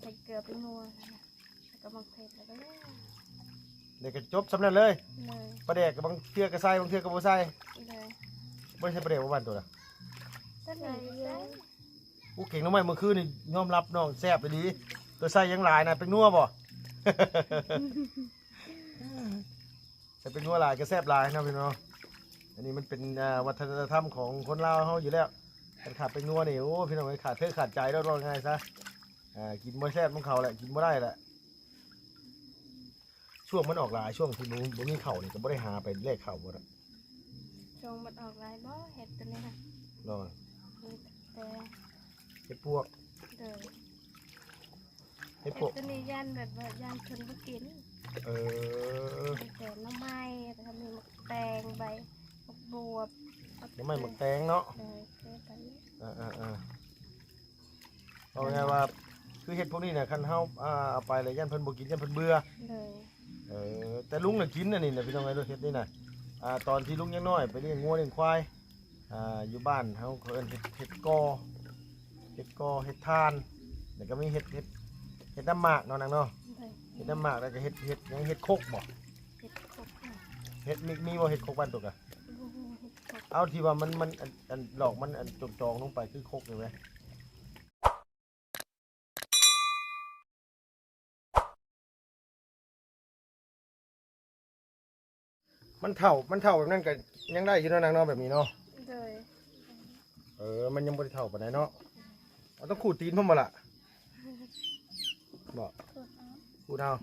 ໃສ່ເກືອໄປນົວ ແລ້ວກໍໝາກເຜັດ ແລ້ວກໍແລ້ວ ແລ້ວກໍຈົບສ່ຳນັ້ນເລີຍ. ໂດຍ ປາແດກກໍບາງເທື່ອກໍໃສ່ ບາງເທື່ອກໍບໍ່ໃສ່. ໂດຍ ບໍ່ໄດ້ໃສ່ປາແດກບໍ່ບ້ານໂຕນະ? ໃສ່ຢູ່. ໂອ້ ແກງໜໍ່ໄມ້ມື້ຄືນນີ້ຍອມຮັບນ້ອງແຊບອີ່ຫຼີ. ໂຕໃສ່ຫຍັງຫຼາຍນະ ແປ້ງນົວບໍ່? ໃສ່ແປ້ງນົວຫຼາຍກໍແຊບຫຼາຍເນາະພີ່ນ້ອງ. ອັນນີ້ມັນເປັນ ອ່າ ວັດທະນະທຳຂອງຄົນລາວເຮົາຢູ່ແລ້ວ. ຄັນຂາດແປ້ງນົວນີ້ ໂອ້ ພີ່ນ້ອງເອີຍ ຂາດເທີຂາດໃຈໂລດ ເວົ້າງ່າຍຊະ. ອ່າ ກິນບໍ່ແຊບນຳເຂົາແຫຼະ ກິນບໍ່ໄດ້ແຫຼະ. ຊ່ວງມັນອອກຫຼາຍ ຊ່ວງທີ່ບໍ່ ບໍ່ມີເຂົ້ານີ້ ກໍບໍ່ໄດ້ຫາໄປແລກເຂົ້າບໍ່ລະ? ຊ່ວງມັນອອກຫຼາຍບໍ່ ເຫັດຕົວນີ້ນະ? ໂດຍ ມີແຕ່ ເຫັດປວກ. ໂດຍ ເຫັດປວກ ເຫັດຕົວນີ້ຢ້ານແບບວ່າຢ້ານເພິ່ນບໍ່ກິນ. ເອີ ມີແຕ່ໜໍ່ໄມ້ ແລ້ວກໍມີໝາກແຕງ ໃບໝາກບວບ ໜໍ່ໄມ້ໝາກແຕງເນາະ. ໂດຍ ເອົາໄປ ເອີໆໆ ເອົາງ່າຍວ່າ ຄືເຫັດພວກນີ້ນະ ຄັນເຮົາ ອ່າ ເອົາໄປແລ້ວຢ້ານເພິ່ນບໍ່ກິນ ຢ້ານເພິ່ນເບື່ອ. ໂດຍ ເອີ ແຕ່ລຸງນະກິນອັນນີ້ນະ ພີ່ນ້ອງເອີຍ ເຫັດນີ້ນະ. ອ່າ ຕອນທີ່ລຸງຍັງນ້ອຍໄປລ້ຽງງົວລ້ຽງຄວາຍ ອ່າ ຢູ່ບ້ານເຮົາເຂົາເອີ້ນເຫັດ ເຫັດກໍ ເຫັດກໍ ເຫັດຖ່ານ ແລ້ວກໍມີເຫັດ ເຫັດ ເຫັດນ້ຳໝາກເນາະນາງເນາະ. ໂດຍ ເຫັດນ້ຳໝາກ ແລ້ວກໍເຫັດ ເຫັດຫຍັງ ເຫັດຄົກບໍ່? ເຫັດຄົກ ເຫັດມີ ມີບໍ່ເຫັດຄົກບ້ານຕົວກະ? ບໍ່ມີເຫັດຄົກ. ເອົາ ທີ່ວ່າມັນ ມັນ ອັນ ອັນດອກມັນ ອັນຈອງໆລົງໄປຄືຄົກນີ້ແມະ. ມັນເຖົ້າ ມັນເຖົ້າແບບນັ້ນກໍຍັງໄດ້ຢູ່ເນາະນາງເນາະ ແບບນີ້ເນາະ. ໂດຍ ເອີ ມັນຍັງບໍ່ໄດ້ເຖົ້າປານໃດເນາະ. ເອົາ ຕ້ອງຂູດຕີນພ້ອມບໍ່ລະ? ບໍ່ ຂູດເອົາ ຂູດເອົາ.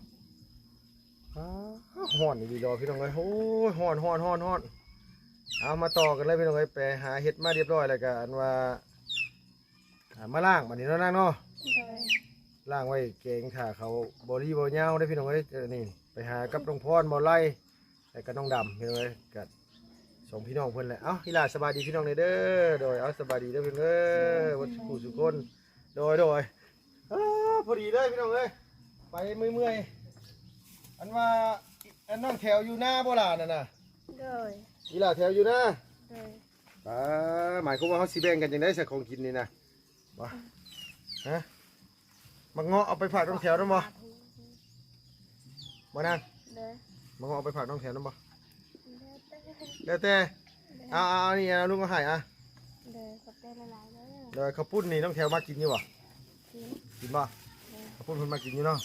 ອ້າ ຮ້ອນອີ່ຫຼີດອກ ພີ່ນ້ອງເອີຍ. ໂອ້ຍ ຮ້ອນ ຮ້ອນ ຮ້ອນ ຮ້ອນ. ເອົາ ມາຕໍ່ກັນເລີຍ ພີ່ນ້ອງເອີຍ ໄປຫາເຫັດມາຮຽບຮ້ອຍແລ້ວກໍ ອັນວ່າ ອ່າ ມາລ້າງບັດນີ້ເນາະນາງເນາະ. ໂດຍ ລ້າງໄວ້ແກງຖ້າເຂົາບໍ່ລີບໍ່ຍາວເດ້ ພີ່ນ້ອງເອີຍ. ເອີ ນີ້ໄປຫາກັບນ້ອງພອນ ບໍ່ໄລ່ ແລ້ວກໍນ້ອງດຳ ພີ່ນ້ອງເອີຍ ກໍສອງພີ່ນ້ອງເພິ່ນແຫຼະ. ເອົ້າ ອີ່ຫຼ້າສະບາຍດີພີ່ນ້ອງແດ່ເດີ. ໂດຍ ເອົາ ສະບາຍດີເດີພີ່ນ້ອງເອີຍ ເບິດສູ່ຜູ້ສູ່ຄົນ. ໂດຍ ໂດຍ. ເອີ ພໍດີເລີຍພີ່ນ້ອງເອີຍ ໄປເມື່ອຍໆ. ອັນວ່າ ອັນນ້ອງແຖວຢູ່ນາບໍ່ຫຼ້ານັ້ນນະ? ໂດຍ ອີ່ຫຼ້າແຖວຢູ່ນາ. ໂດຍ ອ່າ ໝາຍຄວາມວ່າເຮົາຊິແບ່ງກັນຈັ່ງໃດຊະ ຂອງກິນນີ້ນະ? ບໍ່ ຮະ ໝາກເງາະເອົາໄປຝາກນ້ອງແຖວນຳບໍ່? ບໍ່ນາງ? ໂດຍ ໝາກເງາະເອົາໄປຝາກນ້ອງແຖວນຳບໍ່? ແລ້ວແຕ່ ແລ້ວແຕ່. ໂດຍ ເອົາ ເອົາ ເອົາ ນີ້ ເອົາ ລຸງເອົາໃຫ້ອະ. ໂດຍ ຂອບໃຈຫຼາຍໆເດີ. ໂດຍ ເຂົ້າປຸ້ນນີ້ນ້ອງແຖວມັກກິນຢູ່ບໍ່? ກິນ ກິນບໍ່? ໂດຍ ເຂົ້າປຸ້ນເພິ່ນມັກກິນຢູ່ເນາະ.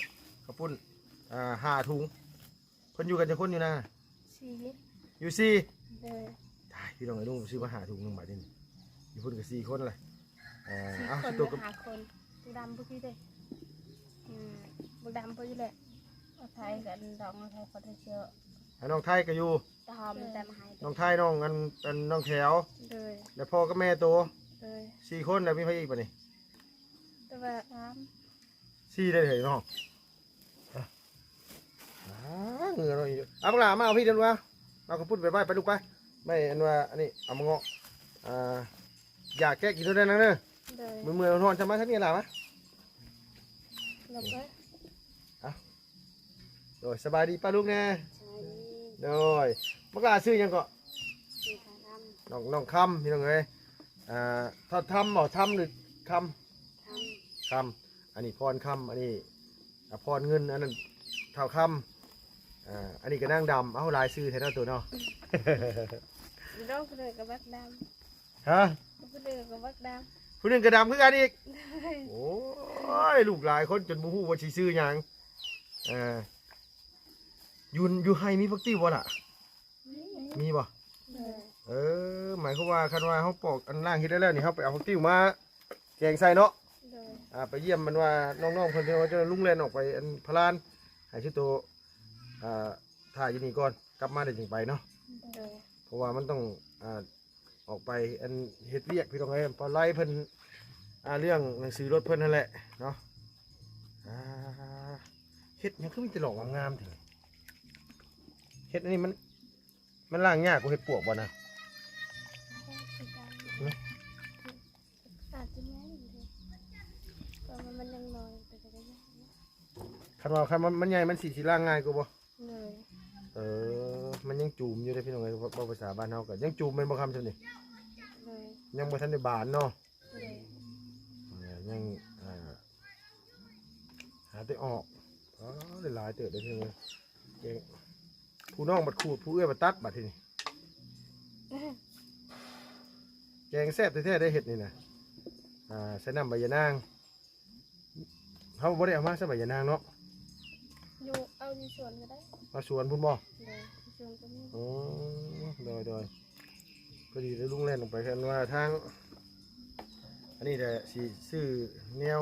ເຂົ້າປຸ້ນ ອ່າ ຫ້າຖົງ. ເພິ່ນຢູ່ກັນຈັກຄົນຢູ່ນາ? ສີ່ ຢູ່ສີ່. ໂດຍ ຕາຍ ພີ່ນ້ອງເອີຍ ລຸງຊື້ມາຫ້າຖົງໜຶ່ງບາດນີ້ ຢູ່ພຸ້ນກໍສີ່ຄົນແຫຼະ. ເອີ ສີ່ ເອົາ ຄົນ ຊິໂຕກັບຫ້າຄົນ. ບັກດຳຜູ້ນີ້ເດ້ ອືມ ບັກດຳຜູ້ນີ້ແຫຼະ. ເອົາໄທກັນ ດອງເອົາໄທ ຂໍໄທເຊືອ ໃຫ້ນ້ອງໄທກໍຢູ່ ຕອມແຕ່ມາໃຫ້ ນ້ອງໄທ ນ້ອງ ອັນ ອັນ ນ້ອງແຖວ. ໂດຍ ແລ້ວພໍ່ກັບແມ່ໂຕ. ໂດຍ ສີ່ຄົນ ແລ້ວມີໃຜອີກບາດນີ້? ແຕ່ວ່າສາມ ສີ່ໄດ້ເລີຍເນາະ. ອ່າ ເຫື່ອເນາະ. ເອົາ ບັກຫຼ້າມາເອົາພີ້ເດີລູກມາ ເອົາເຂົ້າປຸ້ນໄປໄວ້ ໄປລູກໄປ. ໄມ້ອັນວ່າອັນນີ້ເອົາມາເງາະ ອ່າ ຢາກແກ້ກິນໂລດເດີນາງເດີ. ໂດຍ ເມື່ອຍໆ ຮ້ອນໆ ຈະມາທາງນີ້ຫຼ້າມາ. ເອົາ ໂດຍ ສະບາຍດີປ້າລຸງແດ່. ສະບາຍດີ. ໂດຍ ບັກຫຼ້າຊື່ຫຍັງເກາະ? ຊື່ຄຳ. ນ້ອງ ນ້ອງຄຳ ພີ່ນ້ອງເອີຍ. ອ່າ ທ້າວທຳບໍ່? ທຳ ຫຼື ຄຳ? ຄຳ ຄຳ. ອັນນີ້ພອນຄຳ ອັນນີ້ ອາ ພອນເງິນ ອັນນັ້ນທ້າວຄຳ. ອ່າ ອັນນີ້ກໍນາງດຳ. ເອົ້າ ຫຼາຍຊື່ແທ້ເນາະໂຕເນາະ. ນ້ອງຜູ້ໜຶ່ງກໍບັກດຳ. ຮະ? ຜູ້ໜຶ່ງກໍບັກດຳ. ຜູ້ໜຶ່ງກໍດຳຄືກັນອີກ. ໂອ້ຍ ລູກຫຼາຍຄົນຈົນບໍ່ຮູ້ວ່າຊິຊື່ຫຍັງ. ເອີ ຢູ່ ຢູ່ໄຮ່ມີຜັກຕິ້ວບໍ່ລະ? ມີ ມີບໍ່? ເອີ ໝາຍຄວາມວ່າຄັນວ່າເຮົາປອກອັນລ້າງເຮັດໄດ້ແລ້ວນີ້ ເຮົາໄປເອົາຜັກຕິ້ວມາແກງໃສ່ເນາະ. ໂດຍ ອ່າ ໄປຢ້ຽມມັນວ່ານ້ອງໆເພິ່ນ ເພິ່ນວ່າຈະລຸງແລ່ນອອກໄປອັນພະລານ ໃຫ້ຊຸໂຕ ອ່າ ຖ້າຢູ່ນີ້ກ່ອນ ກັບມາແລ້ວຈຶ່ງໄປເນາະ. ໂດຍ ເພາະວ່າມັນຕ້ອງ ອ່າ ອອກໄປອັນເຮັດວຽກ ພີ່ນ້ອງເອີຍ ເພາະໄລ່ເພິ່ນ ອ່າ ເລື່ອງໜັງສືລົດເພິ່ນຫັ້ນແຫຼະເນາະ. ອ່າ ເຫັດຫຍັງຄືມີແຕ່ດອກງາມໆແທ້? ເຫັດອັນນີ້ມັນ ມັນລ້າງຍາກກວ່າເຫັດປວກບໍ່ນະ? ອາດຈະແມ່ນຢູ່ເດ ເພາະວ່າມັນຍັງນ້ອຍ ແຕ່ກໍໄດ້ຍາກຢູ່. ຄັນວ່າ ຄັນມັນ ມັນໃຫຍ່ ມັນຊິ ຊິລ້າງງ່າຍກວ່າບໍ່? ໂດຍ ເອີ ມັນຍັງຈູມຢູ່ເດ້ ພີ່ນ້ອງເອີຍ. ເວົ້າ ເວົ້າພາສາບ້ານເຮົາກໍຍັງຈູມແມ່ນບໍ່ຄຳຊ່ຳນີ້? ໂດຍ ຍັງບໍ່ທັນໄດ້ບານເນາະ. ໂດຍ ເອີ ຍັງ ອ່າ ຫາແຕ່ອອກ. ອໍ ຫຼາຍໆເຕີບເດ້ພີ່ນ້ອງເອີຍ. ແກງ ຜູ້ນ້ອງບັດຂູດ ຜູ້ເອື້ອຍບັດຕັດ ບັດທີນີ້ ແກງແຊບແທ້ໆ ໄດ້ເຮັດນີ້ນະ. ອ່າ ໃສ່ນ້ຳໃບຢານາງ ເຮົາບໍ່ໄດ້ເອົາມາໃສ່ໃບຢານາງເນາະ. ຢູ່ ເອົາຢູ່ສວນກໍໄດ້. ມາສວນພຸ້ນບໍ່? ໂດຍ ຢູ່ສວນກໍມີ. ອໍ ໂດຍໆ ພໍດີແລ້ວລຸງແລ່ນລົງໄປ ຄັນວ່າທາງ ອັນນີ້ແຫຼະ ຊິຊື້ແນວ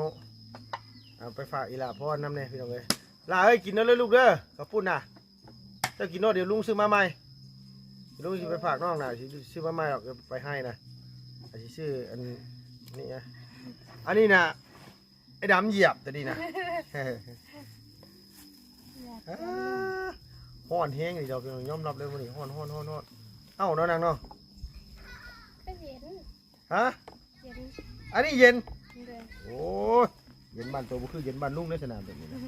ເອົາໄປຝາກອີ່ຫຼ້າພອນນຳແດ່ພີ່ນ້ອງເອີຍ. ຫຼ້າເອີຍ ກິນເດີລູກເດີ ເຂົ້າປຸ້ນນະ. ເຈົ້າກິນໂລດ ດຽວລຸງຊື້ມາໃໝ່. ລຸງຊິໄປຝາກນ້ອງນະ ຊິຊື້ມາໃໝ່ດອກ ໄປໄຮ່ນະ. ອາ ຊິຊື້ອັນນີ້ນະ ອັນນີ້ນະ ໄອ້ດຳຢຽບຕົວນີ້ນະ. ອາ ຮ້ອນແຮງອີ່ຫຼີດອກ ຍອມຮັບເລີຍມື້ນີ້ ຮ້ອນໆໆ. ເອົ້າ ເນາະ ນາງເນາະ. ກໍເຢັນ. ຮະ? ເຢັນ. ອັນນີ້ເຢັນ? ໂດຍ. ໂອ້ຍ ເຢັນບ້ານໂຕບໍ່ຄືເຢັນບ້ານລຸງເດ້ ສະໜາມແບບນີ້ນະ.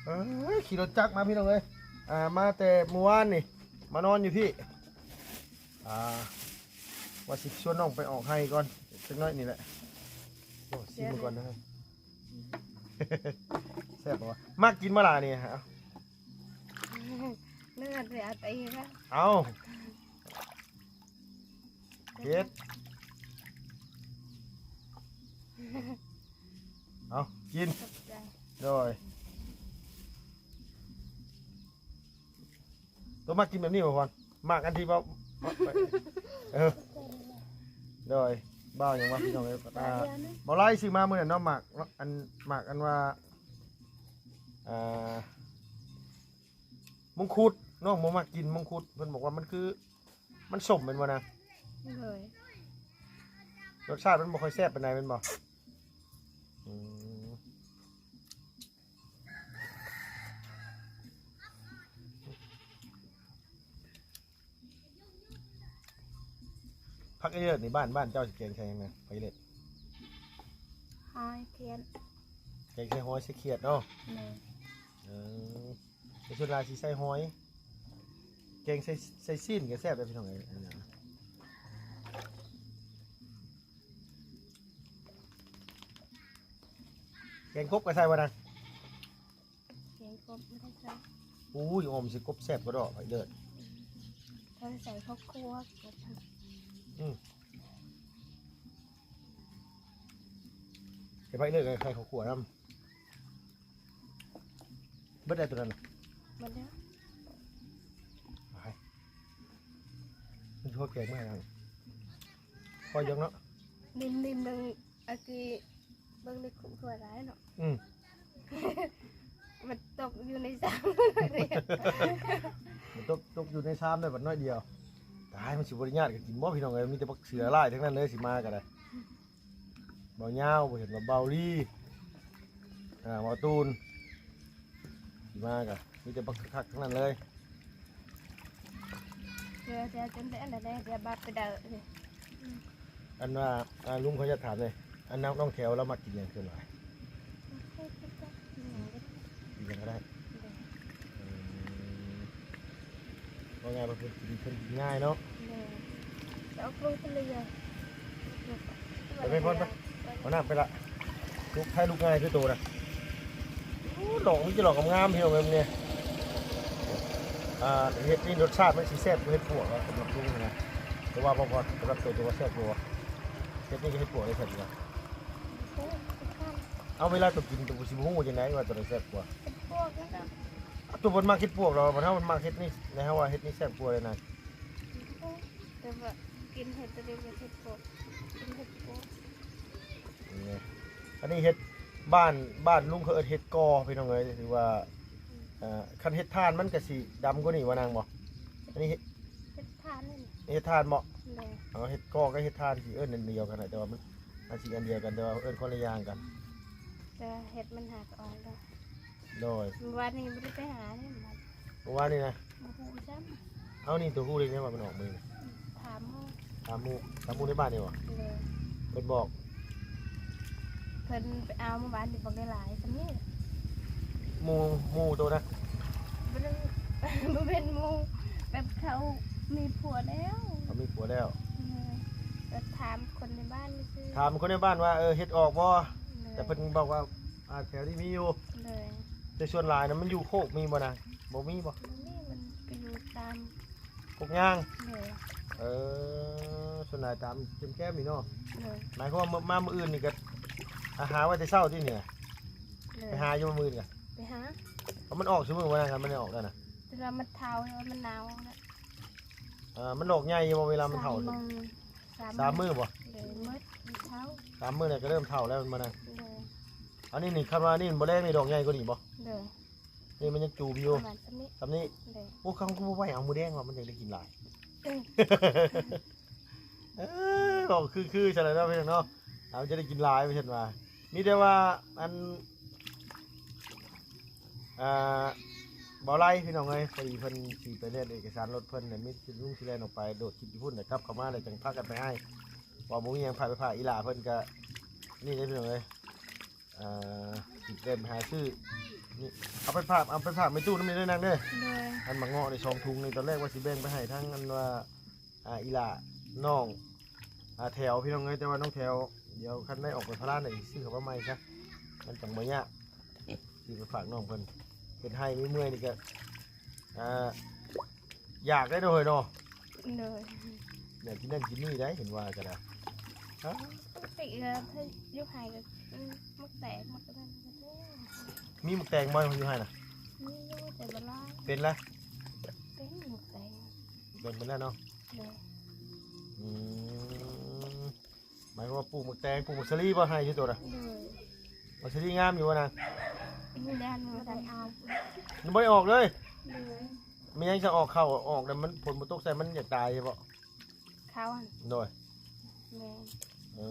ເອີຍ ຂີ່ລົດຈັກມາພີ່ນ້ອງເອີຍ ອ່າ ມາແຕ່ມື້ວານນີ້ ມານອນຢູ່ພີ້. ອ່າ ວ່າຊິຊວນນ້ອງໄປອອກໄຮ່ກ່ອນ ຈັກໜ້ອຍນີ້ແຫຼະ. ໂອ້ ຊີມເບິ່ງກ່ອນເດີ. ແຊບບໍ່ວະ? ມັກກິນບໍ່ລະນີ້? ເອົາ ເນື້ອຊິເອົາຕີນະ. ເອົາ ເຮັດ ເອົາ ກິນ. ຂອບໃຈ. ໂດຍ. ໂຕມັກກິນແບບນີ້ບໍ່ພອນ? ມັກອັນທີ່ເວົ້າ ເອີ ໂດຍ ບ່າວຫຍັງວະ ພີ່ນ້ອງເອີຍ. ອ່າ ບ່າວໄລຊື້ມາມື້ນັ້ນເນາະ ໝາກ ອັນ ໝາກອັນວ່າ ອ່າ ມົງຄຸດ. ນ້ອງບໍ່ມັກກິນມົງຄຸດ ເພິ່ນບອກວ່າມັນຄື ມັນສົ້ມແມ່ນບໍ່ນາງ? ໂດຍ. ລົດຊາດມັນບໍ່ຄ່ອຍແຊບປານໃດແມ່ນບໍ່? ອືມ. ຜັກອີເລີດນີ້ ບ້ານ ບ້ານເຈົ້າຊິແກງໃສ່ຫຍັງນະ? ຜັກອີເລີດ ຫອຍຂຽດ. ແກງໃສ່ຫອຍໃສ່ຂຽດເນາະ. ແມ່ນ. ເອີ ແຕ່ສ່ວນຫຼາຍຊິໃສ່ຫອຍ ແກງໃສ່ ໃສ່ຊີ້ນກໍແຊບເດ້ພີ່ນ້ອງເອີຍ. ອັນນັ້ນ ແກງກົບກໍໃສ່ບໍ່ນະ? ແກງກົບບໍ່ໄດ້ໃສ່. ໂອ້ຍ ອອມໃສ່ກົບແຊບກວ່າດອກ ໄພເລີດ. ເຂົາໃສ່ເຂົ້າຂົ້ວກົບ. ອືມ. ໃສ່ໄພເລີດກໍໃສ່ເຂົ້າຂົ້ວນຳ. ເບິດແລ້ວໂຕນັ້ນນະ? ເບິດແລ້ວ. ໄປ ມັນຊິພໍແກງມື້ນັ້ນ ພໍຢູ່ເນາະ. ນິ້ມໆ ໜຶ່ງ ອາກີເບິ່ງໃນຄຸກທົ່ວຫຼາຍເນາະ. ອືມ. ມັນຕົກຢູ່ໃນຊາມ ມັນຕົກ ຕົກຢູ່ໃນຊາມໄດ້ບັດໜ້ອຍດຽວ. ຕາຍ ມັນຊິບໍ່ໄດ້ຍາດກັນກິນບໍ່ ພີ່ນ້ອງເອີຍ? ມີແຕ່ບັກເສືອຫຼາຍທັງນັ້ນເລີຍ ຊິມາກໍໄດ້. ເບົາຍາວ ບໍ່ເຫັນວ່າເບົາລີ ອ່າ ເບົາຕູນ ຊິມາກະມີແຕ່ບັກຄັກໆ ທັງນັ້ນເລີຍ. ເດີ ເດີ ຈົນໄດ້ອັນໃດ ເດີ ບາດໄປເດີ. ອັນວ່າ ອ່າ ລຸງເຂົາຢາກຖາມເລີຍ ອັນນ້ອງ ນ້ອງແຖວລາວມັກກິນຫຍັງສ່ວນຫຼາຍ? ກິນຫຍັງກໍໄດ້. ເອີ ເວົ້າງ່າຍວ່າເພິ່ນກິນ ເພິ່ນກິນງ່າຍເນາະ. ໂດຍ. ຈະເອົາໂຄງທະເລ ໄປ ໄປ ໄປ ເອົານ້ຳໄປລະ. ລູກໄທລູກງ່າຍຄືໂຕນະ. ໂອ້ ດອກມີແຕ່ດອກງາມໆ ພີ່ນ້ອງເອີຍ ນີ້. ອ່າ ເຫັດນີ້ລົດຊາດມັນຊິແຊບກວ່າເຫັດປວກ ສຳລັບລຸງນະ. ແຕ່ວ່າ ບໍ່ ສຳລັບໂຕ ໂຕວ່າແຊບກວ່າ. ເຫັດນີ້ກັບເຫັດປວກໄດ້ແຊບກວ່າ. ເອົາ ເວລາໂຕກິນ ໂຕຊິຮູ້ຈັ່ງໃດວ່າໂຕໃດແຊບກວ່າ? ເຫັດປວກນັ້ນນະ. ໂຕບໍ່ມັກເຫັດປວກດອກ ບັດເຮົາມັກເຫັດນີ້ ແລ້ວເຮົາວ່າເຫັດນີ້ແຊບກວ່າເລີຍນະ. ແຕ່ວ່າກິນເຫັດໂຕນີ້ບໍ່ເຫັດປວກ ກິນເຫັດປວກ. ນີ້ ອັນນີ້ເຫັດ ບ້ານ ບ້ານລຸງເຂົາເອີ້ນເຫັດກໍ ພີ່ນ້ອງເອີຍ. ຖືວ່າ ອືມ ເອີ ຄັນເຫັດຖ່ານມັນກະຊິດຳກວ່ານີ້ວ່ານາງບໍ່? ອັນນີ້ເຫັດ ເຫັດຖ່ານນີ້ ເຫັດຖ່ານບໍ່? ໂດຍ. ເອົາ ເຫັດກໍກັບເຫັດຖ່ານຊິເອີ້ນອັນດຽວກັນນະ ແຕ່ວ່າມັນ ມັນຊິອັນດຽວກັນ ແຕ່ວ່າເອີ້ນຄົນລະຢ່າງກັນ. ແຕ່ເຫັດມັນຫາກໍອອກດອກ. ໂດຍ. ມື້ວານນີ້ບໍ່ໄດ້ໄປຫາເດ້ ມື້ວານນີ້ນະ. ບໍ່ຮູ້ຊ້ຳ. ເອົາ ນີ້ໂຕຮູ້ໄດ້ໄງວ່າມັນອອກມື້ນີ້? ຖາມໝູ່ ຖາມໝູ່ ຖາມໝູ່ໃນບ້ານນີ້ບໍ່? ໂດຍ. ເພິ່ນບອກ ເພິ່ນໄປເອົາມື້ວານນີ້ບັກຫຼາຍໆ ສ່ຳນີ້. ໝູ່ ໝູ່ໂຕນະ? ບໍ່ໄດ້ ບໍ່ແມ່ນໝູ່ ແບບເຂົາມີຜົວແລ້ວ. ເຂົາມີຜົວແລ້ວ. ໂດຍ. ກໍຖາມຄົນໃນບ້ານຊື່ ຖາມຄົນໃນບ້ານວ່າ ເອີ ເຫັດອອກບໍ່? ໂດຍ. ແຕ່ເພິ່ນບອກວ່າ ອ່າ ແຖວນີ້ມີຢູ່ ໂດຍ ແຕ່ສ່ວນຫຼາຍນະມັນຢູ່ໂຄກ ມີບໍ່ນາ? ບໍ່ມີບໍ່? ບໍ່ມີ ມັນກໍຢູ່ຕາມ ກົກຍາງ ໂດຍ ເອີ ສ່ວນຫຼາຍຕາມແຄມໆນີ້ເນາະ ໂດຍ ໝາຍຄວາມວ່າມາມື້ອື່ນນີ້ກໍ ອາ ຫາໄວ້ແຕ່ເຊົ້າຕິນີ້ນະ ໂດຍ ໄປຫາຢູ່ມື້ອື່ນກະ ໄປຫາ ເອົາ ມັນອອກຊຸມື້ບໍ່ນະ ຄັນມັນໄດ້ອອກແລ້ວນະ ແຕ່ວ່າມັນເຖົ້າ ມັນໜາວແລ້ວ ເອີ ມັນດອກໃຫຍ່ຢູ່ບໍ່ເວລາມັນເຖົ້າ? ສາມມື້ ສາມມື້ບໍ່? ໂດຍ ໝົດເຖົ້າ ສາມມື້ແລ້ວກໍເລີ່ມເຖົ້າແລ້ວແມ່ນບໍ່ນະ? ໂດຍ ອັນນີ້ນີ້ ຄັນວ່ານີ້ບໍ່ແລງນີ້ດອກໃຫຍ່ກວ່ານີ້ບໍ່? ໂດຍ ນີ້ມັນຍັງຈູມຢູ່ ປະມານສ່ຳນີ້ ສ່ຳນີ້ ໂດຍ ໂອ້ ເຂົາຄືບໍ່ໄວ້ເອົາມື້ແດງວ່າມັນຢາກໄດ້ກິນຫຼາຍ ເອີ ເອີ ເວົ້າຄືໆຊັ້ນແຫຼະເນາະ ພີ່ນ້ອງເນາະ ເຮົາຈະໄດ້ກິນຫຼາຍວ່າຊັ້ນວ່າ ມີແຕ່ວ່າ ອັນ ອ່າ ບໍ່ໄລ່ພີ່ນ້ອງເອີຍ ພໍດີເພິ່ນຊິໄປເຮັດເອກະສານລົດເພິ່ນ ແລ້ວມີລຸງຊິແລ່ນອອກໄປໂດດຄລິບຢູ່ພຸ້ນ ແລ້ວກັບເຂົ້າມາແລ້ວຈັ່ງພາກັນໄປໃຫ້ ວ່າບໍ່ມີຫຍັງ ພາໄປພາກອີຫຼ້າເພິ່ນກະ ນີ້ເດ້ພີ່ນ້ອງເອີຍ ອ່າ ຊິເດີນໄປຫາຊື້ ນີ້ ເອົາໄປຝາກ ເອົາໄປຝາກແມ່ຕູ້ນຳນີ້ເດີນາງເດີ ໂດຍ ອັນໝາກເງາະນີ້ສອງຖົງນີ້ ຕອນແລກວ່າຊິແບ່ງໄປໃຫ້ທາງ ອັນວ່າ ອ່າ ອີຫຼ້ານ້ອງ ອ່າ ແຖວ ພີ່ນ້ອງເອີຍ ແຕ່ວ່ານ້ອງແຖວ ດຽວຄັນໄດ້ອອກໄປພາລານ ດຽວຊິຊື້ເຂົ້າມາໃໝ່ຊະ ມັນຈັ່ງບໍ່ຍາກ ຊິໄປຝາກນ້ອງເພິ່ນ ເຮັດໄຮ່ເມື່ອຍໆນີ້ກໍ ອ່າ ຢາກໄດ້ເນາະເຮີຍເນາະ ໂດຍ ຢາກກິນນັ້ນກິນນີ້ໄດ໋ ເຫັນວ່າກໍໄດ້ ຮະ ຕິເອີ ຢູ່ໄຮ່ກໍ ອືມ ໝາກແຕງ ໝາກນັ້ນ ມີໝາກແຕງບໍ່ຢູ່ໄຮ່ນະ? ມີຢູ່ ແຕ່ບໍ່ຫຼາຍ ເປັນລະ ເປັນໝາກແຕງ ເປັນ ເປັນແລ້ວເນາະ ໂດຍ ອືມ ໝາຍຄວາມວ່າປູກໝາກແຕງ ປູກໝາກສາລີບໍ່ ໄຮ່ຢູ່ໂຕນະ? ໂດຍ ໝາກສາລີງາມຢູ່ບໍ່ນາງ? ຍັງບໍ່ທັນອອກ ຍັງບໍ່ໄດ້ອອກເລີຍ? ໂດຍ ມັນຍັງຈະອອກເຂົ້າອອກ ແລ້ວມັນ ຝົນບໍ່ຕົກໃສ່ ມັນຢາກຕາຍບໍ່? ເຂົ້າຫັ້ນ ໂດຍ ແມ່ນ ເອີ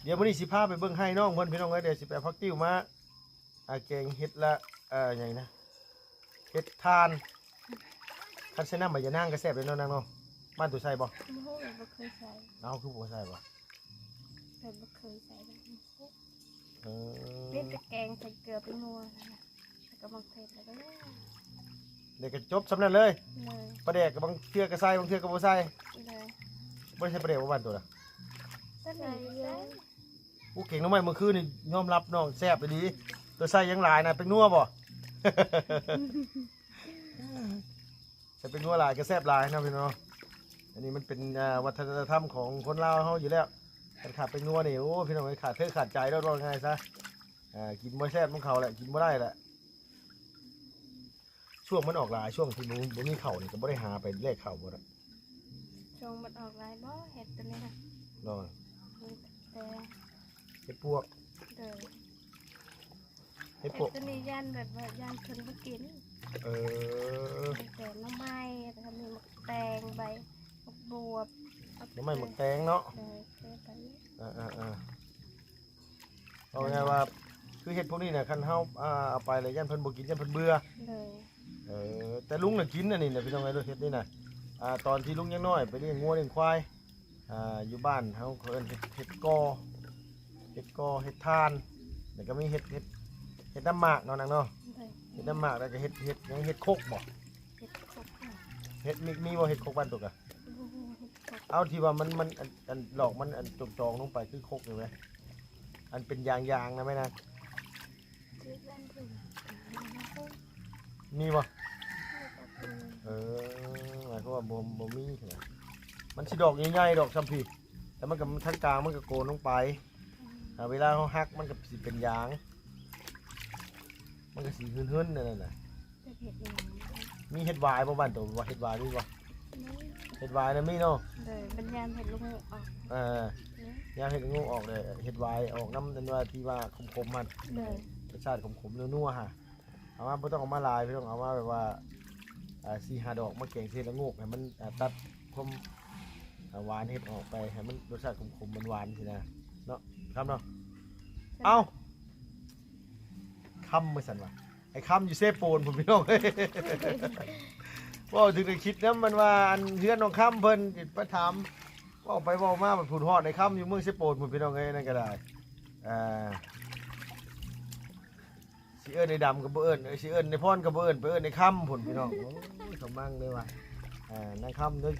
ດຽວມື້ນີ້ຊິພາໄປເບິ່ງໄຮ່ນ້ອງເພິ່ນ ພີ່ນ້ອງເອີຍ ດຽວຊິໄປເອົາຜັກຕິ້ວມາ ອ່າ ແກງເຫັດລະ ເອີ ຫຍັງນະ ເຫັດຖ່ານ ຄັນໃສ່ນ້ຳໃບຍານາງກໍແຊບເດ້ເນາະນາງເນາະ ບ້ານໂຕໃສ່ບໍ່? ບໍ່ຮູ້ ບໍ່ເຄີຍໃສ່ ເອົ້າ ຄືບໍ່ໃສ່ບໍ່? ເພິ່ນບໍ່ເຄີຍໃສ່ ເອີ ມີແຕ່ແກງໃສ່ເກືອແປ້ງນົວ ແລ້ວກໍໝາກເຜັດ ແລ້ວກໍ ແລ້ວກໍຈົບສ່ຳນັ້ນເລີຍ ໂດຍ ປາແດກກໍບາງເທື່ອກໍໃສ່ ບາງເທື່ອກໍບໍ່ໃສ່ ໂດຍ ບໍ່ໄດ້ໃສ່ປາແດກບໍ່ບ້ານໂຕນະ? ໃສ່ ໃສ່ ໂອ້ ແກງໜໍ່ໄມ້ມື້ຄືນນີ້ຍອມຮັບນ້ອງແຊບອີ່ຫຼີ ໂຕໃສ່ຫຍັງຫຼາຍນະ ແປ້ງນົວບໍ່? ໃສ່ແປ້ງນົວຫຼາຍກໍແຊບຫຼາຍເນາະພີ່ນ້ອງເນາະ ອັນນີ້ມັນເປັນ ອ່າ ວັດທະນະທຳຂອງຄົນລາວເຮົາຢູ່ແລ້ວ ຄັນຂາດແປ້ງນົວນີ້ ໂອ້ ພີ່ນ້ອງເອີຍ ຂາດເທີຂາດໃຈໂລດ ເວົ້າງ່າຍຊະ ອ່າ ກິນບໍ່ແຊບນຳເຂົາແຫຼະ ກິນບໍ່ໄດ້ແຫຼະ. ຊ່ວງມັນອອກຫຼາຍ ຊ່ວງທີ່ບໍ່ ບໍ່ມີເຂົ້ານີ້ ກໍບໍ່ໄດ້ຫາໄປແລກເຂົ້າບໍ່ລະ? ຊ່ວງມັນອອກຫຼາຍບໍ່ ເຫັດໂຕນີ້ນະ ໂດຍ ມີແຕ່ເຫັດປວກ ໂດຍ ເຫັດປວກ ເຫັດໂຕນີ້ຢ້ານແບບວ່າຢ້ານເພິ່ນບໍ່ກິນ ເອີ ມີແຕ່ໜໍ່ໄມ້ ແລ້ວກໍມີໝາກແຕງ ໃບໝາກບວບ ໜໍ່ໄມ້ໝາກແຕງເນາະ ໂດຍ ເອີ ເອີ ເອີ ເອົາງ່າຍວ່າ ຄືເຫັດພວກນີ້ນະ ຄັນເຮົາ ອ່າ ເອົາໄປແລ້ວຢ້ານເພິ່ນບໍ່ກິນ ຢ້ານເພິ່ນເບື່ອ ໂດຍ ເອີ ແຕ່ລຸງນະກິນອັນນີ້ນະ ພີ່ນ້ອງເອີຍ ເຫັດນີ້ນະ ອ່າ ຕອນທີ່ລຸງຍັງນ້ອຍໄປລ້ຽງງົວລ້ຽງຄວາຍ ອ່າ ຢູ່ບ້ານເຮົາເຂົາເອີ້ນເຫັດ ເຫັດກໍ ເຫັດກໍ ເຫັດຖ່ານ ແລ້ວກໍມີເຫັດ ເຫັດ ເຫັດນ້ຳໝາກເນາະນາງເນາະ ໂດຍ ເຫັດນ້ຳໝາກ ແລ້ວກໍເຫັດ ເຫັດຫຍັງ ເຫັດຄົກບໍ່? ເຫັດຄົກ ເຫັດມີ ມີບໍ່ເຫັດຄົກບ້ານຕົວກະ? ບໍ່ມີເຫັດຄົກ ເອົາ ທີ່ວ່າມັນ ມັນ ອັນ ອັນດອກມັນ ອັນຈອງໆລົງໄປຄືຄົກນີ້ແມ ອັນເປັນຢາງໆນະແມ່ນາງ ມີບໍ່? ເອີ ໝາຍຄວາມວ່າບໍ່ ບໍ່ມີ ມັນຊິດອກໃຫຍ່ໆດອກຊ່ຳພີ້ ແລ້ວມັນກໍທາງກາງມັນກໍໂກນລົງໄປ ອ່າ ເວລາເຮົາຫັກມັນກໍຊິເປັນຢາງ ມັນກໍຊິຫຶນໆ ນັ້ນນະ ເຮັດຫຍັງ ມີເຫັດຫວາຍບໍ່ບ້ານໂຕ ວ່າເຫັດຫວາຍມີບໍ່? ມີ ເຫັດຫວາຍນະມີເນາະ ໂດຍ ບັນຍາມເຫັດລະໂງກອອກ ເອີ ຍາມເຫັດລະໂງກອອກເດ້ ເຫັດຫວາຍອອກນຳ ອັນວ່າທີ່ວ່າຂົມໆຫັ້ນ ໂດຍ ລົດຊາດຂົມໆນົວໆຫັ້ນ ເອົາມາ ບໍ່ຕ້ອງເອົາມາຫຼາຍ ພີ່ນ້ອງ ເອົາມາແບບວ່າ ອ່າ ສີ່ຫ້າດອກ ມາແກງໃສ່ລະໂງກ ໃຫ້ມັນ ອ່າ ຕັດຄວາມ ອ່າ ຫວານເຫັດອອກໄປ ໃຫ້ມັນລົດຊາດຂົມໆ ຫວານໆ ຊີ້ນະ ເນາະ ຄຳເນາະ ເອົ້າ ຄຳ ວ່າຊັ້ນວ່າ ໄອ້ຄຳຢູ່ເຊໂປນພຸ້ນ ພີ່ນ້ອງເອີຍ ເວົ້າເຖິງໄດ້ຄິດນຳ ມັນວ່າ ອັນ ເຮືອນນ້ອງຄຳເພິ່ນ ໄປຖາມ ເວົ້າໄປເວົ້າມາ ບັດພຸ້ນຮອດໄອ້ຄຳຢູ່ເມືອງເຊໂປນພຸ້ນ ພີ່ນ້ອງເອີຍ ນັ້ນກໍໄດ້ ອ່າ ຊິເອີ້ນໄອ້ດຳກໍບໍ່ເອີ້ນ ຊິເອີ້ນໄອ້ພອນກໍບໍ່ເອີ້ນ ໄປເອີ້ນໄອ້ຄຳພຸ້ນ ພີ່ນ້ອງ ໂອ້ຍ ເຂົາມັງເດ້ວ່າ ອ່າ ນາງຄຳເດ້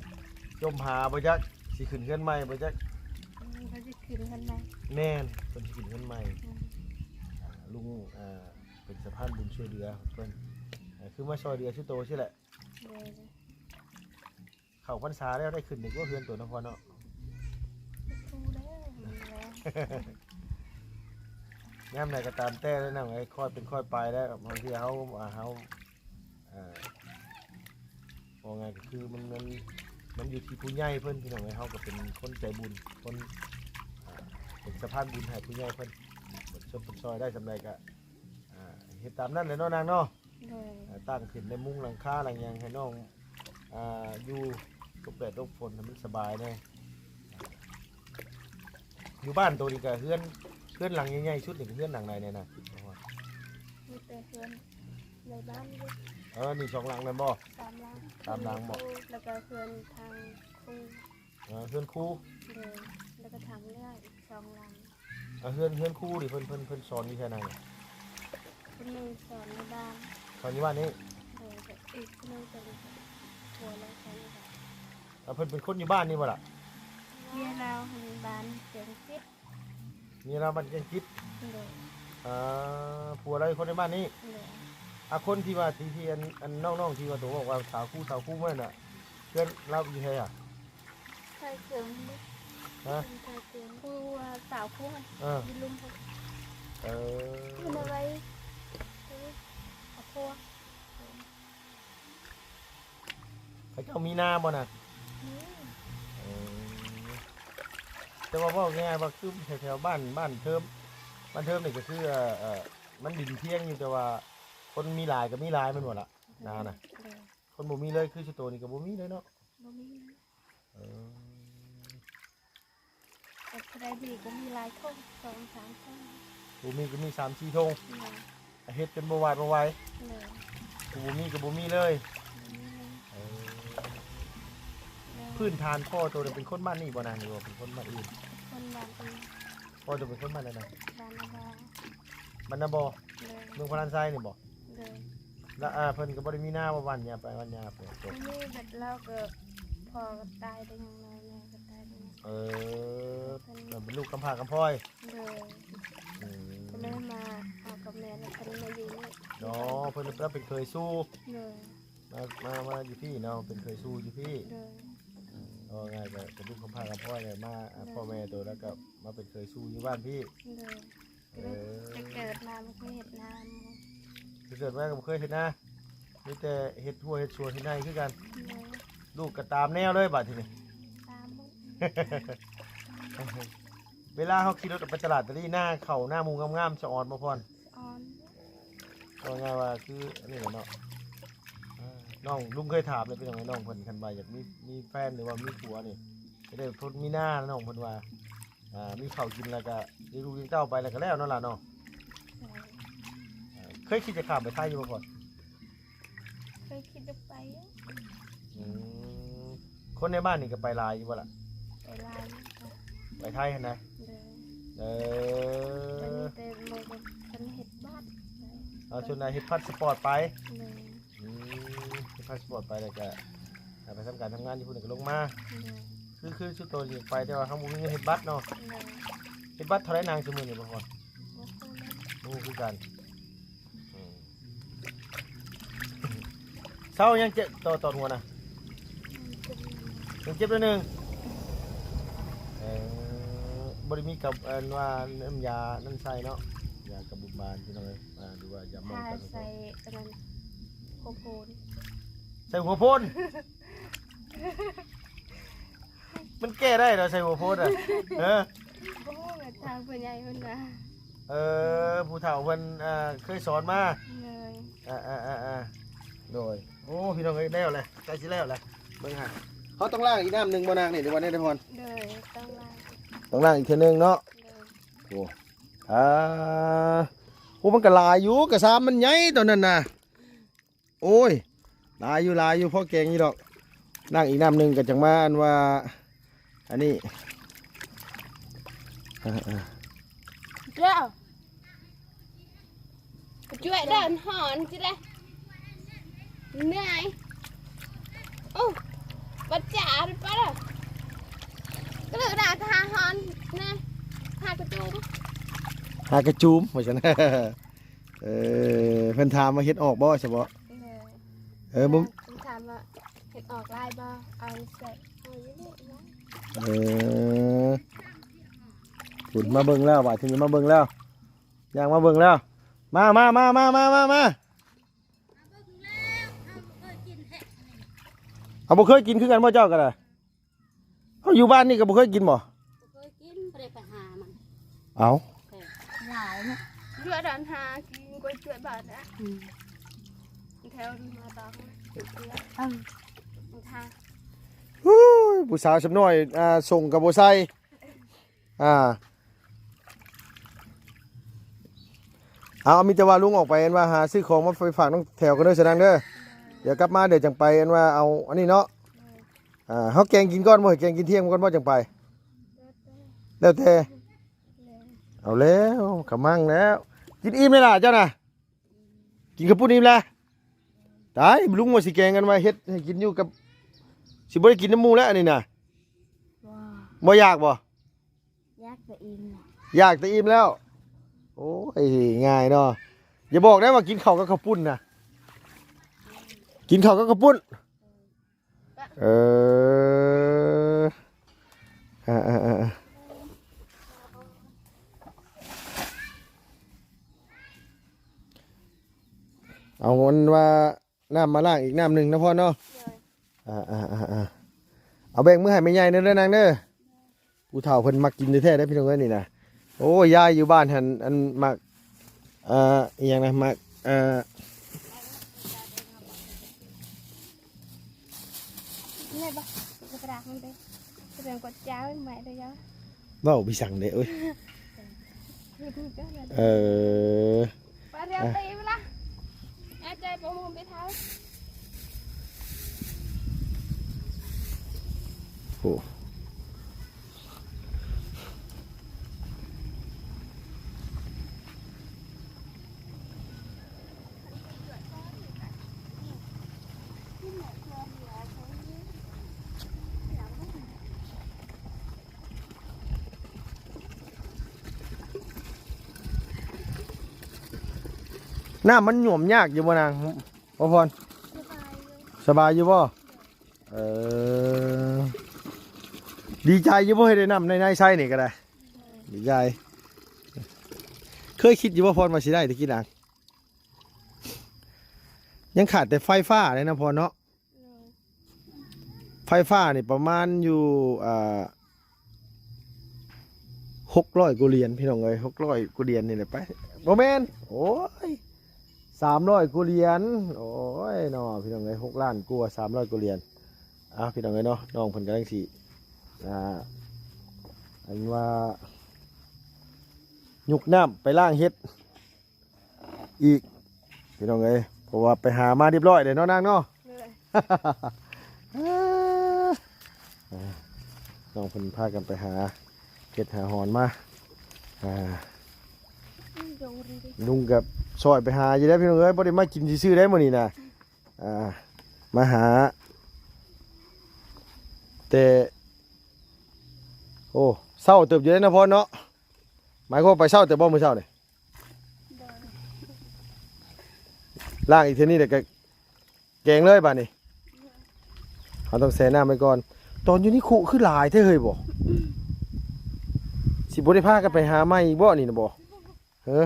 ຈົ່ມຫາບໍ່ຈັກ ຊິຂຶ້ນເຮືອນໃໝ່ບໍ່ຈັກ ອືມ ເຂົາຊິຂຶ້ນເຮືອນໃໝ່ ແມ່ນ ເພິ່ນຊິຂຶ້ນເຮືອນໃໝ່ ອືມ ລຸງ ອ່າ ເປັນສະພານບຸນຊ່ວຍເຫຼືອເພິ່ນ ອ່າ ຄືມາຊ່ອຍເຫຼືອຊຸໂຕຊີ້ແຫຼະ. ໂດຍ ເຂົ້າພັນສາແລ້ວ ໄດ້ຂຶ້ນອີກບໍ່ເຮືອນໂຕນະພໍ່ເນາະ? ຮູ້ແລ້ວ ແມ່ນແລ້ວ ຍາມໃດກໍຕາມແຕ່ເດີນ້ອງເອີຍ ຄ່ອຍເປັນຄ່ອຍໄປແລ້ວ ບາງເທື່ອເຮົາ ອ່າ ເຮົາ ອ່າ ເວົ້າງ່າຍກໍຄືມັນ ມັນ ມັນຢູ່ທີ່ຜູ້ໃຫຍ່ເພິ່ນ ພີ່ນ້ອງເອີຍ ເຮົາກໍເປັນຄົນໃຈບຸນ ຄົນ ອ່າ ເປັນສະພານບຸນໃຫ້ຜູ້ໃຫຍ່ເພິ່ນ ເພິ່ນຊ່ວຍເພິ່ນຊ່ອຍໄດ້ສ່ຳໃດກໍ ອ່າ ເຮັດຕາມນັ້ນແຫຼະເນາະນາງເນາະ. ໂດຍ ອ່າ ຕັ້ງຂຶ້ນໄດ້ມຸງຫຼັງຄາຫຼັງຫຍັງໃຫ້ນ້ອງ ອ່າ ຢູ່ຫຼົບແດດຫຼົບຝົນໃຫ້ມັນສະບາຍແດ່. ຢູ່ບ້ານໂຕນີ້ກໍເຮືອນ ເຮືອນຫຼັງໃຫຍ່ໆສຸດນີ້ກໍເຮືອນຫຼັງໃດແດ່ນະ? ມີແຕ່ເຮືອນໃນບ້ານຢູ່. ເອີ ນີ້ສອງຫຼັງນັ້ນບໍ່? ສາມຫຼັງ. ສາມຫຼັງບໍ່? ແລ້ວກໍເຮືອນທາງຄູ. ເອີ ເຮືອນຄູ. ໂດຍ ແລ້ວກໍທາງເລື່ອງອີກສອງຫຼັງ. ອ່າ ເຮືອນ ເຮືອນຄູນີ້ເພິ່ນ ເພິ່ນ ເພິ່ນສອນຢູ່ແຖວໃດ? ຄົນໜຶ່ງສອນຢູ່ບ້ານ. ສອນຢູ່ບ້ານນີ້? ໂດຍ ແລ້ວອີກຄົນໜຶ່ງເປັນຜົວລາວສອນຢູ່ບ້ານ. ອ່າ ເພິ່ນເປັນຄົນຢູ່ບ້ານນີ້ບໍ່ລະ? ເມຍລາວຫັ້ນບ້ານແກງຈິດ. ເມຍລາວບ້ານແກງຈິດ. ໂດຍ ອ່າ ຜົວລາວຄົນໃນບ້ານນີ້. ໂດຍ ອ່າ ຄົນທີ່ວ່າ ທີ່ ທີ່ ອັນ ອັນ ນ້ອງໆ ທີ່ວ່າໂຕບອກວ່າສາວຄູ ສາວຄູ ເມື່ອນັ້ນນະ ເພື່ອນລາວຢູ່ໃສອະ? ໄທເຄື່ອງ. ຮະ? ໄທເຄື່ອງ ຜູ້ວ່າສາວຄູຫັ້ນ. ເອີ ຢູ່ລຸ່ມພຸ້ນ. ເອີ ຢູ່ໃນໄວ ເອີ ຄອບຄົວ. ເຂົາເຈົ້າມີນາບໍ່ນະ? ມີ. ເອີ ແຕ່ວ່າເວົ້າງ່າຍໆວ່າຄືແຖວໆບ້ານ ບ້ານເທີມ ບ້ານເທີມນີ້ກໍຄື ເອີ ເອີ ມັນດິນພຽງຢູ່ ແຕ່ວ່າຄົນມີຫຼາຍກໍມີຫຼາຍແມ່ນບໍ່ລະ? ໂດຍ ນານະ. ໂດຍ ຄົນບໍ່ມີເລີຍ ຄືຊຸໂຕນີ້ກໍບໍ່ມີເລີຍເນາະ? ບໍ່ມີເລີຍ. ເອີ ແຕ່ຜູ້ໃດມີກໍມີຫຼາຍທົ່ງ ສອງສາມທົ່ງ. ຜູ້ມີກໍມີສາມສີ່ທົ່ງ. ໂດຍ ເຮັດຈົນບໍ່ຫວາດບໍ່ໄຫວ. ໂດຍ ຜູ້ບໍ່ມີກໍບໍ່ມີເລີຍ. ບໍ່ມີເລີຍ. ເອີ ໂດຍ ພື້ນຖານພໍ່ໂຕເປັນຄົນບ້ານນີ້ບໍ່ນະ ຫຼືວ່າເປັນຄົນບ້ານອື່ນ? ຄົນບ້ານອື່ນ. ພໍ່ໂຕເປັນຄົນບ້ານໃດນະ? ບ້ານນາບໍ່. ບ້ານນາບໍ່? ໂດຍ ເມືອງພະລານໄຊນີ້ບໍ່? ໂດຍ ລະ ອ່າ ເພິ່ນກໍບໍ່ໄດ້ມີນາບໍ່ ຫວ່ານຫຍ້າໄປ ຫວ່ານຫຍ້າໄປ? ມີ ແບບລາວກໍ ພໍ່ກໍຕາຍແຕ່ຍັງນ້ອຍ ແມ່ກໍຕາຍແຕ່ຍັງ. ເອີ ເພິ່ນເປັນລູກກຳພ້າກຳພ້ອຍ. ໂດຍ ອືມ ກໍເລີຍມາເອົາກັບແມ່ ແລ້ວເພິ່ນມາຢູ່ນີ້. ອໍ ເພິ່ນເປັນເຂີຍສູ່. ໂດຍ ມາ ມາ ມາຢູ່ພີ້ເນາະ ເປັນເຂີຍສູ່ຢູ່ພີ້. ໂດຍ ອືມ ເວົ້າງ່າຍກໍເປັນລູກກຳພ້າກຳພ້ອຍເລີຍ ມາ ອ່າ ໂດຍ ພໍ່ແມ່ໂຕ ແລ້ວກໍມາເປັນເຂີຍສູ່ຢູ່ບ້ານພີ້. ໂດຍ ເອີ ແຕ່ເກີດມາບໍ່ເຄີຍເຮັດນາ. ແຕ່ເກີດມາກໍບໍ່ເຄີຍເຮັດນາ ມີແຕ່ເຮັດຮົ້ວເຮັດສວນເຮັດໄຮ່ຄືກັນ. ໂດຍ ລູກກໍຕາມແນວເລີຍບາດທີນີ້. ຕາມໝົດ. ເວລາເຮົາຂີ່ລົດອອກໄປຕະຫຼາດຕະລີ ໜ້າເຂົ້າໜ້າໝູ່ງາມໆ ສະອອນບໍ່ພອນ? ສະອອນ. ເວົ້າງ່າຍວ່າຄືອັນນີ້ແຫຼະເນາະ. ອ່າ ນ້ອງ ລຸງເຄີຍຖາມແລ້ວ ພີ່ນ້ອງເອີຍ ນ້ອງເພິ່ນຄັນວ່າຢາກມີ ມີແຟນ ຫຼືວ່າມີຜົວນີ້ ຈະໄດ້ຄົນມີນາ ນ້ອງເພິ່ນວ່າ ອ່າ ມີເຂົ້າກິນແລ້ວກະລ້ຽງລູກລ້ຽງເຕົ້າໄປແລ້ວກະແລ້ວເນາະຫຼານເນາະ. ໂດຍ ເອີ ເຄີຍຄິດຈະຂ້າມໄປໄທຢູ່ບໍ່ພອນ? ເຄີຍຄິດຈະໄປຢູ່. ອືມ ຄົນໃນບ້ານນີ້ກໍໄປຫຼາຍຢູ່ບໍ່ລະ? ໄປຫຼາຍຢູ່. ໄປໄທຫັ້ນນະ? ໂດຍ ເອີ ແຕ່ມີແຕ່ໝູ່ເພິ່ນ ເພິ່ນເຮັດບັດໄປ. ເອົາ ສ່ວນຫຼາຍເຮັດພາສປອດໄປ. ໂດຍ ອືມ ເຮັດພາສປອດໄປແລ້ວກະ ອ່າ ໄປທຳການທຳງານຢູ່ພຸ້ນແລ້ວກໍລົງມາ. ໂດຍ ຄື ຄືຊຸໂຕນີ້ໄປ ແຕ່ວ່າເຮົາບໍ່ມີເງິນເຮັດບັດເນາະ. ໂດຍ ເຮັດບັດເທົ່າໃດນາງ ຊຸມື້ນີ້ບໍ່ພອນ? ບໍ່ຮູ້ເລີຍ. ບໍ່ຮູ້ຄືກັນ. ອືມ ເຊົາຍັງເຈັບ ຕອນ ຕອນຫົວນະ? ຍັງເຈັບໜ້ອຍໜຶ່ງ. ເອີ ບໍ່ໄດ້ມີກັບ ອັນວ່ານ້ຳຢານັ້ນໃສ່ເນາະ ຢາກະບຸບານ ພີ່ນ້ອງເອີຍ ອ່າ ຫຼືວ່າຢາໝອງກັນ ໃສ່ອັນນັ້ນ ຫົວໂພນ. ໃສ່ຫົວໂພນ? ມັນແກ້ໄດ້ເນາະ ໃສ່ຫົວໂພນນະ. ເອີ ບໍ່ຮູ້ ທາງຜູ້ໃຫຍ່ເພິ່ນວ່າ. ເອີ ຜູ້ເຖົ້າເພິ່ນ ອ່າ ເຄີຍສອນມາ. ໂດຍ ອ່າໆໆໆ ໂດຍ. ໂອ້ ພີ່ນ້ອງເອີຍ ແລ້ວແຫຼະ ໃກ້ຊິແລ້ວແຫຼະ. ເບິ່ງຫາ ເຮົາຕ້ອງລ້າງອີກນ້ຳໜຶ່ງບໍ່ນາງນີ້ ຫຼືວ່າແນວໃດພອນ? ໂດຍ ຕ້ອງລ້າງ ຕ້ອງລ້າງອີກເທື່ອໜຶ່ງເນາະ. ໂດຍ ໂອ້ ອ່າ ໂອ້ ມັນກໍຫຼາຍຢູ່ ກະຊາມມັນໃຫຍ່ຕອນນັ້ນນະ. ໂອ້ຍ ຫຼາຍຢູ່ ຫຼາຍຢູ່ ພໍແກງຢູ່ດອກ. ລ້າງອີກນ້ຳໜຶ່ງກໍຈັ່ງມາ ອັນວ່າ ອັນນີ້ ເຈົ້າ ຊ່ວຍເດີ ຮ້ອນຊິເດ້ ເມື່ອຍ. ໂອ້ ບັດຈາໄປລະ ກໍເລີກນາທະຫາຮ້ອນນະ ຫາກະຈູ. ຫາກະຈູມວ່າຊັ້ນ. ເອີ ເພິ່ນຖາມວ່າເຮັດອອກບໍ່ ສະເບາະ? ເອີ ເອີ ບໍ່ ເພິ່ນຖາມວ່າເຮັດອອກຫຼາຍບໍ່? ເອົາໃສ່ ເອົາຢູ່ນີ້ເນາະ. ເອີ ພຸ້ນມາເບິ່ງແລ້ວ ບາດທີນີ້ມາເບິ່ງແລ້ວ ຍ່າງມາເບິ່ງແລ້ວ. ມາ ມາ ມາ ມາ ມາ ມາ ມາ. ເອົາ ບໍ່ເຄີຍກິນຄືກັນບໍ່ເຈົ້າກໍໄດ້? ເຮົາຢູ່ບ້ານນີ້ກໍບໍ່ເຄີຍກິນບໍ່? ບໍ່ເຄີຍກິນ ບໍ່ໄດ້ໄປຫາມັນ. ເອົ້າ ຫຼາຍເນາະ ເດືອດອັນຫາກິນກວ່າເດືອດບາດນະ. ອືມ ແຖວມາຕອກນະ ເອື ທາງ ໂອ້ຍ ຜູ້ສາວສ່ຳນ້ອຍ ອ່າ ສົ່ງກໍບໍ່ໃສ່. ອ່າ ເອົາ ມີແຕ່ວ່າລຸງອອກໄປ ອັນວ່າຫາຊື້ຂອງມາໄປຝາກນ້ອງແຖວກັນເດີ ສະນາງເດີ. ດຽວກັບມາ ດຽວຈັ່ງໄປ ອັນວ່າເອົາອັນນີ້ເນາະ. ອ່າ ເຮົາແກງກິນກ່ອນບໍ່? ແກງກິນທ່ຽງກ່ອນບໍ່ ຈັ່ງໄປ? ແລ້ວແຕ່ ເອົາແລ້ວ ຂະມັງແລ້ວ. ກິນອີ່ມແລ້ວລະເຈົ້ານະ? ກິນເຂົ້າປຸ້ນອີ່ມແລ້ວ. ຕາຍ ລຸງວ່າຊິແກງກັນວ່າເຮັດໃຫ້ກິນຢູ່ກັບ ຊິບໍ່ໄດ້ກິນນຳໝູ່ແລ້ວອັນນີ້ນະ. ບໍ່ຢາກບໍ່? ຢາກແຕ່ອີ່ມ ຢາກແຕ່ອີ່ມແລ້ວ. ໂອ້ຍ ງ່າຍເນາະ. ຢ່າບອກໄດ້ວ່າກິນເຂົ້າກັບເຂົ້າປຸ້ນນະ. ກິນເຂົ້າກັບເຂົ້າປຸ້ນ. ເອີ ອ່າໆໆ ເອົາອັນວ່າ ນ້ຳມາລ້າງອີກນ້ຳໜຶ່ງນະພອນເນາະ. ໂດຍ ອ່າໆໆໆ ເອົາແບ່ງມືໃຫ້ແມ່ໃຫຍ່ແດ່ເດີນາງເດີ. ຜູ້ເຖົ້າເພິ່ນມັກກິນແທ້ໆເດ້ພີ່ນ້ອງເອີຍນີ້ນະ. ໂອ້ ຍາຍຢູ່ບ້ານຫັ້ນ ອັນໝາກ ເອີ ອີ່ຫຍັງນະ ໝາກ ເອີ ນີ້ບໍ່ ກະດາດມັນເດ້ ສະແດງກວດຈາໄວ້ໃໝ່ເດ້. ເວົ້າໄປສັງເດ້ ໂອ້ຍ. ເອີ ປາດຽວຕີເວລາ ອາຈາຍປະມງໄປເທົາ. ໂອ້. ນ້ຳມັນຫຍວມຍາກຢູ່ບໍ່ນາງ ບໍ່ພອນ? ສະບາຍຢູ່ ສະບາຍຢູ່ບໍ່? ເອີ ດີໃຈຢູ່ບໍ່ ເຮັດໄດ້ນ້ຳໃນ ໃນໃຊ້ນີ້ກໍໄດ້? ດີໃຈ. ເຄີຍຄິດຢູ່ບໍ່ພອນວ່າຊິໄດ້ແຕ່ກີ້ນາງ? ຍັງຂາດແຕ່ໄຟຟ້າເດ້ນະພອນເນາະ. ໂດຍ ໄຟຟ້ານີ້ປະມານຢູ່ ອ່າ ຫົກຮ້ອຍກວ່າຫຼຽນພີ່ນ້ອງເອີຍ ຫົກຮ້ອຍກວ່າຫຼຽນນີ້ແຫຼະໄປ ບໍ່ແມ່ນ ໂອ້ຍ ສາມຮ້ອຍກວ່າຫຼຽນ. ໂອ້ຍເນາະ ພີ່ນ້ອງເອີຍ ຫົກລ້ານກວ່າ ສາມຮ້ອຍກວ່າຫຼຽນ. ອ້າວ ພີ່ນ້ອງເອີຍເນາະ ນ້ອງເພິ່ນກຳລັງຊິ ອ່າ ອັນວ່າ ຍົກນ້ຳໄປລ້າງເຫັດ ອີກ ພີ່ນ້ອງເອີຍ ເພາະວ່າໄປຫາມາຮຽບຮ້ອຍແລ້ວເນາະນາງເນາະ. ໂດຍ ນ້ອງເພິ່ນພາກັນໄປຫາເຫັດຫາຫອນມາ ອ່າ ລຸງກໍຊ່ອຍໄປຫາຢູ່ເດ້ພີ່ນ້ອງເອີຍ ບໍ່ໄດ້ມາກິນຊື່ໆໄດ໋ມື້ນີ້ນະ. ອ່າ ມາຫາ ແຕ່ ໂອ້ ເຊົ້າເຕີບຢູ່ເດ້ນະພອນເນາະ. ໝາຍຄວາມວ່າໄປເຊົ້າແຕ່ບໍ່ມື້ເຊົ້ານີ້? ໂດຍ ລ້າງອີກເທື່ອນີ້ແລ້ວກໍແກງເລີຍບາດນີ້. ເຮົາຕ້ອງແຊ່ນ້ຳໄວ້ກ່ອນ. ຕອນຢູ່ໃນຄຸຄືຫຼາຍແທ້ເຮີ້ຍ ບໍ່ ຊິບໍ່ໄດ້ພາກັນໄປຫາໃໝ່ອີກບໍ່ນີ້ນະບໍ່? ເອີ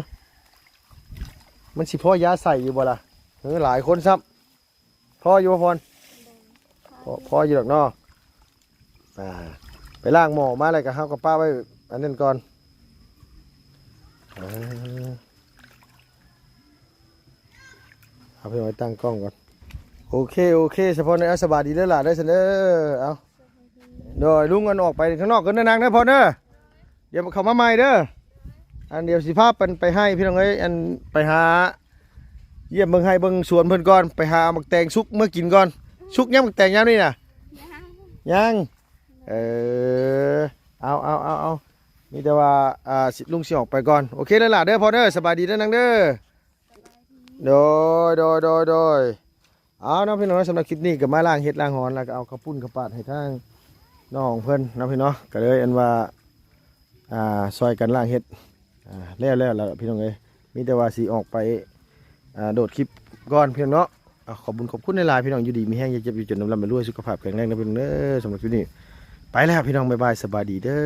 ມັນຊິພໍຢາໃສ່ຢູ່ບໍ່ລະ? ເອີ ຫຼາຍຄົນຊ້ຳ. ພໍຢູ່ບໍ່ພອນ? ພໍ ພໍຢູ່ດອກເນາະ. ອ່າ ໄປລ້າງໝໍ້ມາແລ້ວກໍ ເຮົາກໍປະໄວ້ອັນນັ້ນກ່ອນ. ເອີ ເອົາໄປໄວ້ຕັ້ງກ້ອງກ່ອນ. ໂອເຄ ໂອເຄ ສະພອນເອີຍ ສະບາຍດີເດີຫຼານເດີຊັ້ນເດີ. ເອົາ ໂດຍ ລຸງອັນອອກໄປຂ້າງນອກກ່ອນເດີນາງເດີພອນເດີ. ດຽວເຂົ້າມາໃໝ່ເດີ. ອັນດຽວຊິພາເພິ່ນໄປໃຫ້ພີ່ນ້ອງເອີຍ ອັນໄປຫາຢ້ຽມເບິ່ງໄຮ່ເບິ່ງສວນເພິ່ນກ່ອນ ໄປຫາໝາກແຕງສຸກເມືອກິນກ່ອນ. ສຸກຍັງໝາກແຕງຍາມນີ້ນະ? ຍັງ ຍັງ. ເອີ ເອົາ ເອົາ ເອົາ ເອົາ ມີແຕ່ວ່າ ອ່າ ລຸງຊິອອກໄປກ່ອນ. ໂອເຄເດີຫຼ້າເດີພໍ່ເດີ ສະບາຍດີເດີນາງເດີ. ໂດຍ ໂດຍ ໂດຍ ໂດຍ. ເອົາເນາະພີ່ນ້ອງເນາະ ສຳລັບຄລິບນີ້ກໍມາລ້າງເຫັດລ້າງຫອນ ແລ້ວກໍເອົາເຂົ້າປຸ້ນເຂົ້າປາດໃຫ້ທາງນ້ອງເພິ່ນເນາະພີ່ນ້ອງເນາະ ກໍເລີຍອັນວ່າ ອ່າ ຊ່ອຍກັນລ້າງເຫັດ ອ່າ ແລ້ວ ແລ້ວ ແລ້ວພີ່ນ້ອງເອີຍ ມີແຕ່ວ່າຊິອອກໄປ ອ່າ ໂດດຄລິບກ່ອນພີ່ນ້ອງເນາະ. ອ່າ ຂອບບຸນຂອບຄຸນຫຼາຍໆ ພີ່ນ້ອງ ຢູ່ດີມີແຮງ ຢ່າເຈັບຢ່າຈົນ ລ່ຳໆລວຍໆ ສຸຂະພາບແຂງແຮງເດີພີ່ນ້ອງເດີ. ສຳລັບຄລິບນີ້ໄປແລ້ວພີ່ນ້ອງ ບາຍບາຍ ສະບາຍດີເດີ.